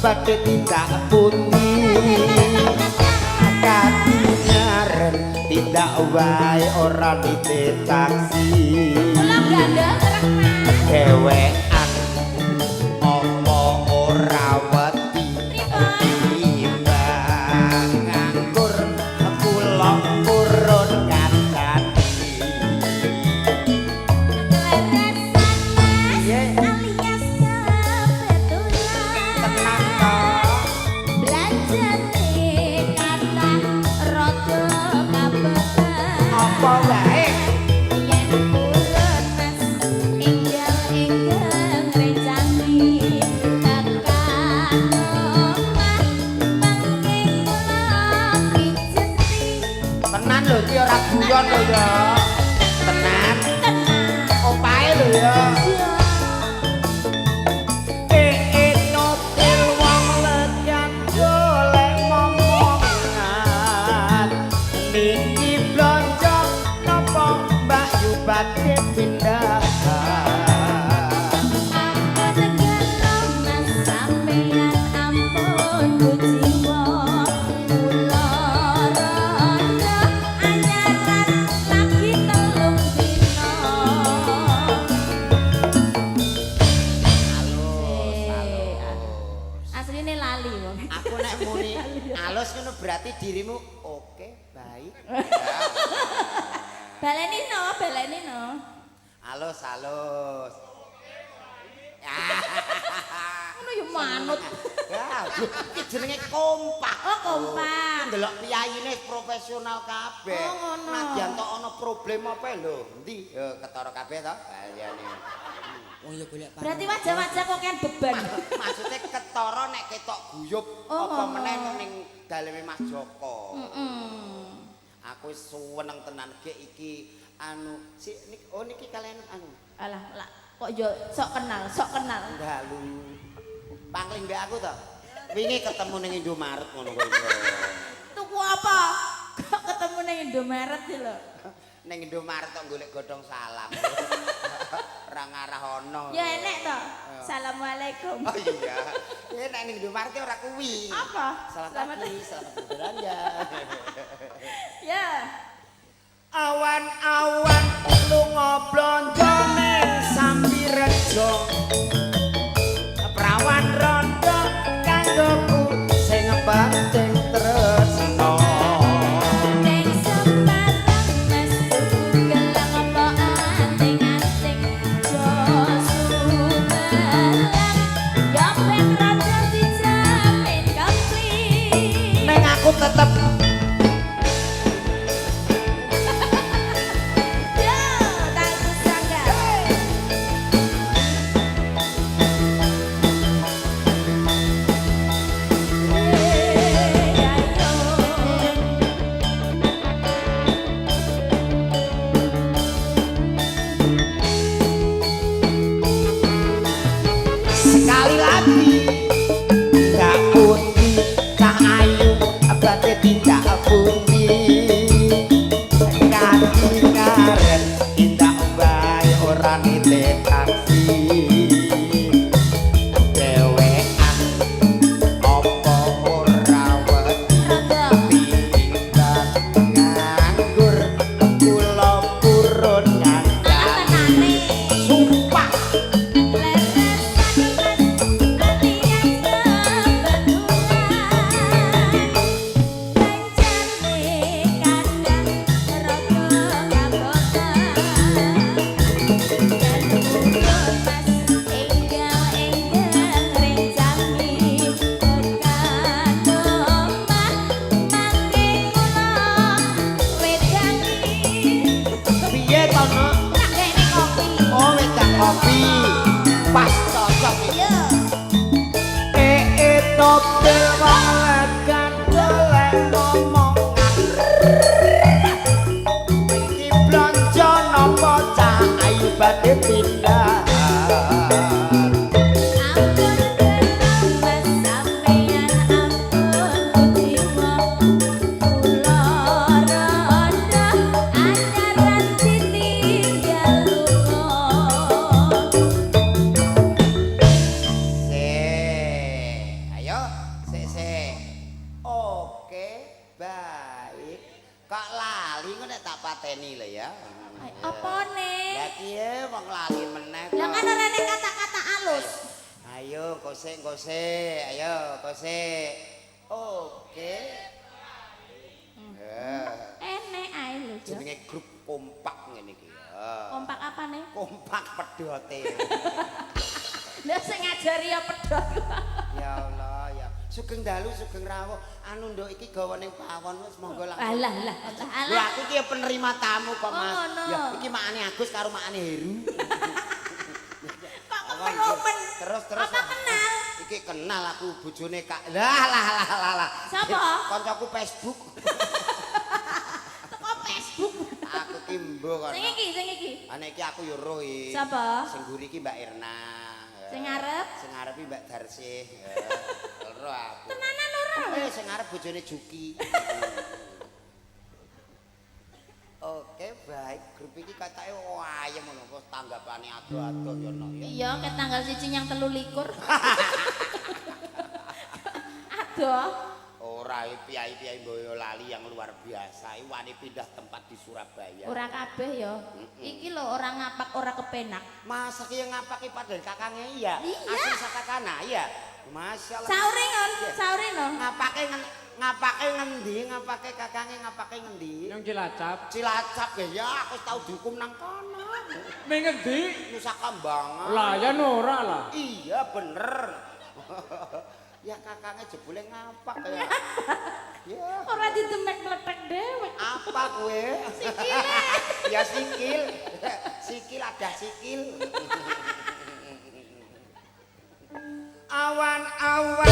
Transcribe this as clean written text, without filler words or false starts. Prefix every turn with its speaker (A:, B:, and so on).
A: Badhe tindak pundi? Katingaren tindak wae ora nitih taksi.
B: Kula gandeng terus, Mas.
A: Dewean apa ora wedi timbang nganggur kula purun ngancani.
B: Keleresan, Mas.
A: Piye?
B: Alias kebetulan.
A: Tenang to.
B: Belanjane kathah rada kabetan.
A: Apa wae?
B: Yen purun, Mas, enggal enggal ngrencani tekan omah mangke kula pijeti.
A: Tenan lho, iki ora guyon lho ya. Tenan.
B: Tenan.
A: Opahe lho ya.
B: Iya.
A: Eh nopil wong legan golek momongan. Niki blonjo napa Mbak Yu badhe pindah?
B: Ampun gelo, Mas, sampeyan ampun kuciwa. Kula rondo anyaran lagi 3 dina.
A: Halus, halus.
B: Asline lali wong.
A: Aku nek muni halus ngono berarti dirimu oke, baik.
B: Baleni no, baleni no.
A: Halus, halus.
B: Ngono ya manut.
A: Ya, lho, iki jenenge kompak.
B: Oh, kompak.
A: Ndelok piyayine profesional kabeh.
B: Oh, ngono.
A: Nadyan tok ana problem apa lho, endi? Ya ketara kabeh to. Ha iya nih.
C: Oh ya, golek
B: Berarti wajah-wajah kok kan beban.
A: Maksudnya ketara nek ketok guyub
B: Oh,
A: apa
B: ngono.
A: meneh ning daleme Mas Joko. Aku wis suweneng tenan gek iki anu si nik, oh niki kalian anu
B: Alah, lah kok yo sok kenal, sok kenal.
A: Dalu. Pangling mbek aku to. Wingi ketemu ning Indomaret ngono kuwi.
B: Tuku apa? Kok ketemu ning Indomaret sih lho.
A: Ning Indomaret kok golek godhong salam. Ora ngarah ono.
B: Ya enek to. Assalamualaikum.
A: Oh iya. Ya nek ning Indomaret ora kuwi.
B: Apa?
A: Selamat
B: Selamat-
A: pagi, selamat berbelanja.
B: Ya.
A: Awan-awan lunga blonjo ning Sambirejo. Prawan rondo kanggoku sing penting tresno.
B: Ning Semarang, Mas, tuku gelang apa anting-anting jo sumelang. Ya ben rada dijamin komplit.
A: Neng aku tetep
B: Yo, tangku sangga. Hey, ayo.
A: Sekali lagi tidak pundi cah ayu badhe tindak pundi? Katingaren tindak wae ora nitih taksi. Dewean apa ora wedi
B: Rada.
A: timbang nganggur kula purun
B: Ah,
A: ngancani.
B: Tenane.
A: Sumpah.
B: Leresan, Mas, alias kebetulan. Belanjane kadang rada kabotan. Yen purun, Mas, enggal-enggal ngrencangi tekan omah mangke kula wedangi.
A: Piye to, Nok?
B: Tak kene kopi.
A: Oh, wedang kopi. Pas cocok iki.
B: Iya.
A: Eh topel wong legan golek omongan. Iki blonjo napa cah ayu badhe pindah?
B: Ampun gelo, Mas, sampeyan ampun kuciwa. Kula rondo anyaran ditinggal lunga. Apa nih?
A: Lah kiye wong lali meneh.
B: Lah kan ora nek kata-kata alus.
A: Ayo kosek kosek, ayo kosek. Oke. Ya.
B: Enek ae lho, Jo.
A: Jenenge grup kompak ngene iki ya.
B: Kompak apa nih?
A: Kompak pedote.
B: Lah sing ngajari ya pedhot.
A: Ya Allah ya. Sugeng dalu, sugeng rawuh. Anu nduk iki gawa ning pawon wis monggo langsung.
B: Alah lah alah
A: Lho
B: alah.
A: aku iki ya penerima tamu kok,
B: Oh,
A: Mas.
B: ngono.
A: Ya iki makane Agus karo makane Heru.
B: Kok keperumen?
A: Terus terus.
B: Apa kenal?
A: Iki kenal aku bojone Kak. Lah lah lah lah lah.
B: Sapa?
A: Koncoku Facebook.
B: Teko Facebook.
A: Aku ki mbo kono.
B: Sing iki, sing iki.
A: Ane iki aku yo roh iki.
B: Sapa?
A: Sing mburi iki Mbak Irna.
B: Sing ngarep?
A: Sing ngarep iki Mbak Darsih. Roh aku.
B: Tenanan ora?
A: Eh sing ngarep bojone Juki. Oke, baik. Grup iki katake ayem ngono kok tanggapane ado-ado ya no ya.
B: Iya, ke tanggal 1 yang 23. Adoh.
A: Ora piai-piai Boyolali yang luar biasa. Iki wani pindah tempat di Surabaya.
B: Ora kabeh ya. Iki lho ora ngapak ora kepenak.
A: Masa ki yang ngapaki padahal kakange iya.
B: Iya.
A: Asli sakakana iya. Masya Allah.
B: Saure ngon, saure no.
A: Ngapake ngapake ngendi? Ngapake kakange ngapake ngendi?
C: Yang Cilacap.
A: Cilacap ya, ya aku tau dihukum nang kono.
C: Ning ngendi?
A: Nusa Kambangan.
C: Lah ya ora lah.
A: Iya bener. Ya kakangnya jebule ngapak ya. Ya.
B: Ora didemek mlethek dewek.
A: Apa kowe?
B: Sikile.
A: Ya sikil. Sikil ada sikil. Awan-awan.